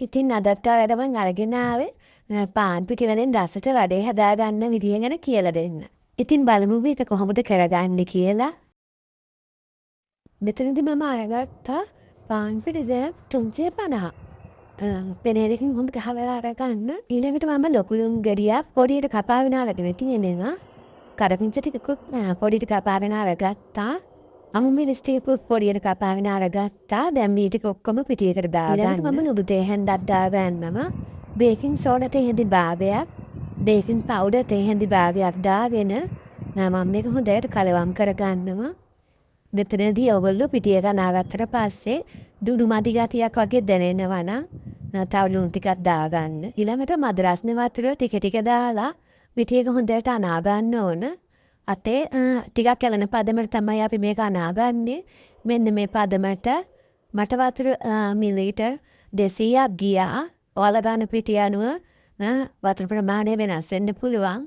ඉතින් අදත් ඔයාලට මං අරගෙන ආවේ පාන් පිටි වලින් රසට වඩේ හදාගන්න විදිය ගැන කියලා දෙන්න. ඉතින් බලමු මේක කොහොමද කරගන්නේ කියලා. මෙතනදි මම අරගත්තා පාන් පිටි ග්‍රෑම් 350. පෙනේරකින් හොඳ ගහවලා අරගන්න. ඊළඟට මම ලොකු ලුණු ගෙඩියක් පොඩියට කපාගෙන අරගෙන තියෙනවා. කරපිංච ටිකකුත් පොඩියට කපාගෙන අරගත්තා. අමු මිරිස් ටිකකුත් පොඩියට කපාගෙන අරගත්තා. දැන් මේ ටික ඔක්කොම පිටියකට දාගන්න. ඊළඟට මම ලුණු තේ හැන්දක් දාගන්නවා. බේකින් සෝඩා තේ හැඳි භාගයක්, බේකින් පවුඩර් තේ හැඳි භාගයක් දාගෙන මම මේක හොඳට කලවම් කරගන්නවා. මෙතනදී ඔයගොල්ලෝ පිටිය අනාගත්තට පස්සේ ලුණු මදි ගතියක් වගේ දැනෙනවා නම් තව ලුණු ටිකක් දාගන්න. ඊළඟට මද රස්නේ වතුර ටික ටික දාලා පිටි එක හොඳට අනා ගන්න ඕන. අතේ ටිකක් ඇලෙන පදමට තමයි අපි මේක අනාගන්නේ. මෙන්න මේ පදමට මට වතුර මිලිලීටර් 200ක් ගියා. ඔයාලා ගන්න පිටි අනුව වතුර ප්‍රමාණය වෙනස් වෙන්න පුළුවන්.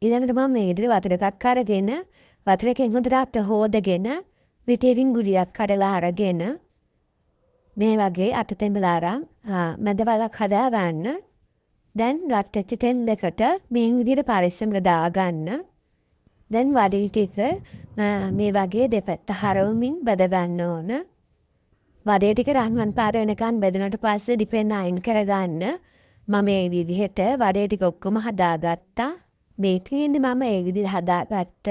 ඊළඟට මම මේ විදිහට වතුර එකක් අරගෙන වතුර එකෙන් හොඳට අත හෝදගෙන පිටියකින් ගුලියක් කඩලා අරගෙන මේ වගේ අත තෙමලා අරන් මැද වලක් හදාගන්න. දැන් රත් වෙච්ච තෙල් එකට මේ විදිහට පරිස්සමට දාගන්න. දැන් වඩේ ටික මේ වගේ දෙපැත්ත හරවමින් බැද ගන්න ඕන. වඩේ ටික රන්වන් පාට වෙනකන් බැදුනට පස්සේ ඩිපෙන් අයින් කරගන්න. මම මේ විදිහට වඩේ ටික ඔක්කොම හදාගත්තා. මේ තියෙන්නේ මම ඒ විදිහට හදාගත්ත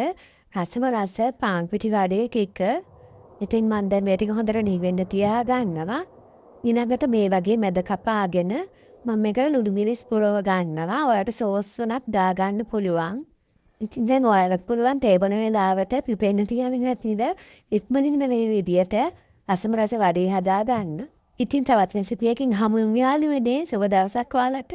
රසම රස පාන් පිටි වඩේ ටික. ඉතින් මං දැන් මේ ටික හොඳට නිවෙන්න තියාගන්නවා. ඊළඟට මේ වගේ මැද කපාගෙන මම මේකට ලුණු මිරිස් පුරව ගන්නවා. ඔයාලට සෝස් වුණත් දාගන්න පුළුවන්. ඉතින් දැන් ඔයාලට පුළුවන් තේ බොන වෙලාවට පිපෙන්න තියන නැතිද ඉක්මනින්ම මේ විදියට රසම රස වඩේ හදාගන්න. ඉතින් තවත් රෙසිපියකින් හමු වෙමු යාළුවනේ. සුබ දවසක් ඔයාලට.